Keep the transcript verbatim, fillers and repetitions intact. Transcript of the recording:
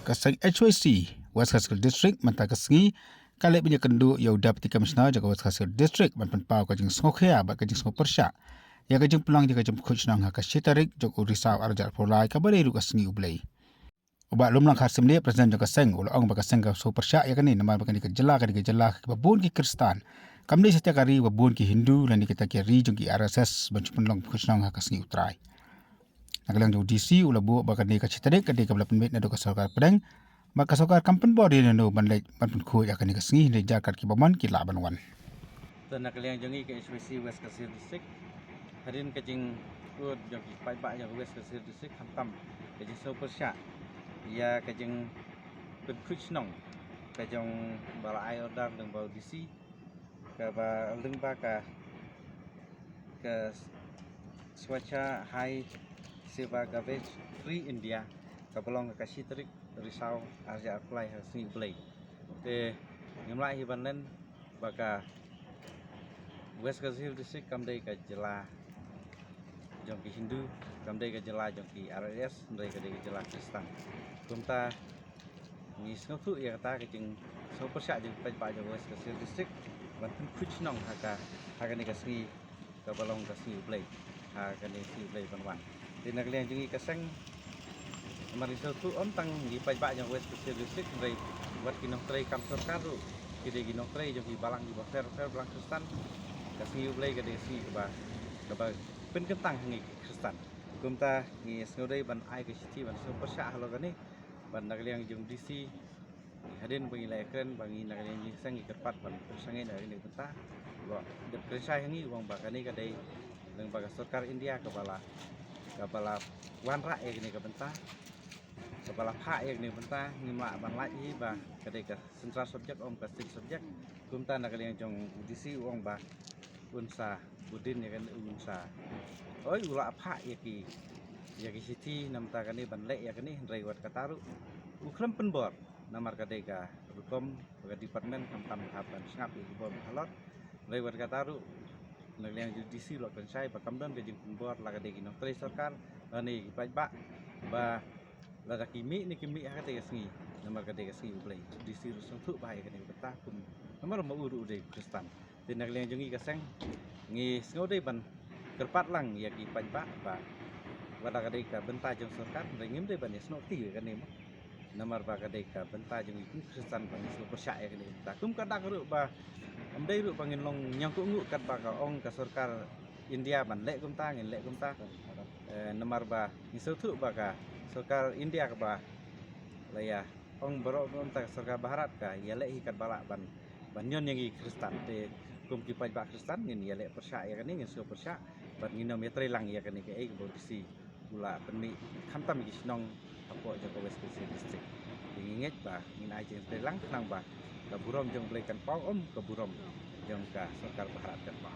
Ka seng H Y C West Khasi Hills District mynta ka sngi ka leh ban ïakynduh ïa u Deputy Commissioner jong ka West Khasi Hills District ban pynpaw ka jingsngewkhia bad ka jingsngewpyrshah ïa ka jingpynlong ïa ka jingpynkhuid shnong ha ka shi tarik jong u Risaw arhajar arphew lai kaba dei ruh ka sngi U Blei. U Bah Lumlang Kharsyiemlieh, President jong ka seng, u la ong ba ka seng ka sngewpyrshah ïa kane namar ba kane ka jylla ka dei ka jylla kaba bun ki Khristan, kam dei satia ka ri ba bun ki Hindu lane kita ki ri jong ki R S S ban shu pynlong pynkhuid shnong ha ka sngi U Trai. Na ka liang jong u D C u la buh ba kane ka shi tarik ka dei kaba la pynmih naduh ka sorkar pdeng, ba ka sorkar kam pynbor ïa no ban leit ban pynkhuid ha kane ka sngi, hynrei jaka ki bymman ki lah ban wan. Te na ka liang jong ngi ka H Y C West Khasi Hills District, hadien ka jingkut jong ki paidbah jong ka West Khasi Hills District, khamtam ka jingsngewpyrshah ïa ka jingpynkhuid shnong ka jong ba la ai order lyngba u D C, kaba lyngba ka, ka Swachha Hi Seva Gave Free India, kaba long ka shi tarik Risaw arhajar arphew lai ha ka sngi U Blei. Te ngim lah hi ban len ba ka West Khasi Hills District kam dei ka jylla jong ki Hindu, kam dei ka jylla jong ki R S S, hynrei ka dei ka jylla Khristan. Kumta ngi sngewthuh ïa kata ka jingsngewpyrshah jong ki paidbah jong West Khasi Hills District ban pynkhuid shnong ha ka, ha kane ka sngi kaba long ka sngi U Blei, ha kane ka sngi U Blei ban wan. Te na ka liang jong ngi ka seng, namar ngi sngewthuh ym tang ki paidbah jong West Khasi Hills District, hynrei wat ki nongtrei kam sorkar ruh, ki dei ki nongtrei jong ki balang kiba pher pher, balang Khristan. Ka sngi U Blei ka dei ka sngi kaba, kaba pynkyntang ha ngi ki Khristan. Kumta ngi sngewdei ban ai ka shithi ban sngewpyrshah halor kane, bad na ka liang jong u D C, hadien ba ngi la ïakren ba ngi na ka liang jong ka seng ngi kyrpad ban pynsangeh ïa kane ka bynta. Ba dep kren shai ha ngi, u ong ba kane ka dei lyngba ka sorkar India kaba la, kaba la wanrah ïa kane ka bynta, kaba la phah ïa kane ka bynta. Ngim lah ban lait hi ba ka dei ka central subject, ong ka state subject. Kumta na ka liang jong u D C u ong ba un sa bud dien ïa kane, un sa, oi, u la phah ïa ki, ïa ki shithi na ka bynta kane ban leh ïa kane, hynrei wat kata ruh u khlem pynbor namar ka dei ka rukom ba ka department khamtam ka hap ban sngap ïa ki bor ba halor. Hynrei wat kata ruh na ka liang jong u D C u la kren shai ba kam don ka jingpynbor, la ka dei ki nongtrei sorkar lane ki paidbah, ba lada ki mih ne kim mih ha kata ka sngi, namar ka dei ka sngi U Blei. U D C ruh sngewthuh bha ïa kane ka bynta, kum namar ma u ruh u dei Khristan. Te na ka liang jong ngi ka seng ngi sngewdei ban kyrpad lang ïa ki paidbah ba wat la ka dei ka bynta jong sorkar, hynrei ngim dei ban ïasnoh kti ïa kane mo. Namar ba ka dei ka bynta jong ngi kum Khristan ba ngi sngewpyrshah ïa kane ka bynta. Kum ka dak ruh ba ym dei ruh ba ngin long ñiangkynduh katba ka ong ka sorkar India ban leh kumta, ngin leh kumta. Eh, namar ba ngi sngewthuh ba ka sorkar India kaba la ïa ong baroh kumta ka sorkar Bharat ka ïaleh hi katba lah ban, ban ñion ïa ngi Khristan. Te kum ki paidbah Khristan ngin ïaleh pyrshah ïa kane, ngin sngewpyrshah bad ngin ym ïatreilang ïa kane kaei kaba u D C u la pynmih khamtam ki shnong hapoh jong ka West Khasi Hills District. Te ngi ngeit ba ngin ai jingtreilang khnang ba ka burom jong U Blei kan paw, ym ka burom jong ka sorkar Bharat kan paw.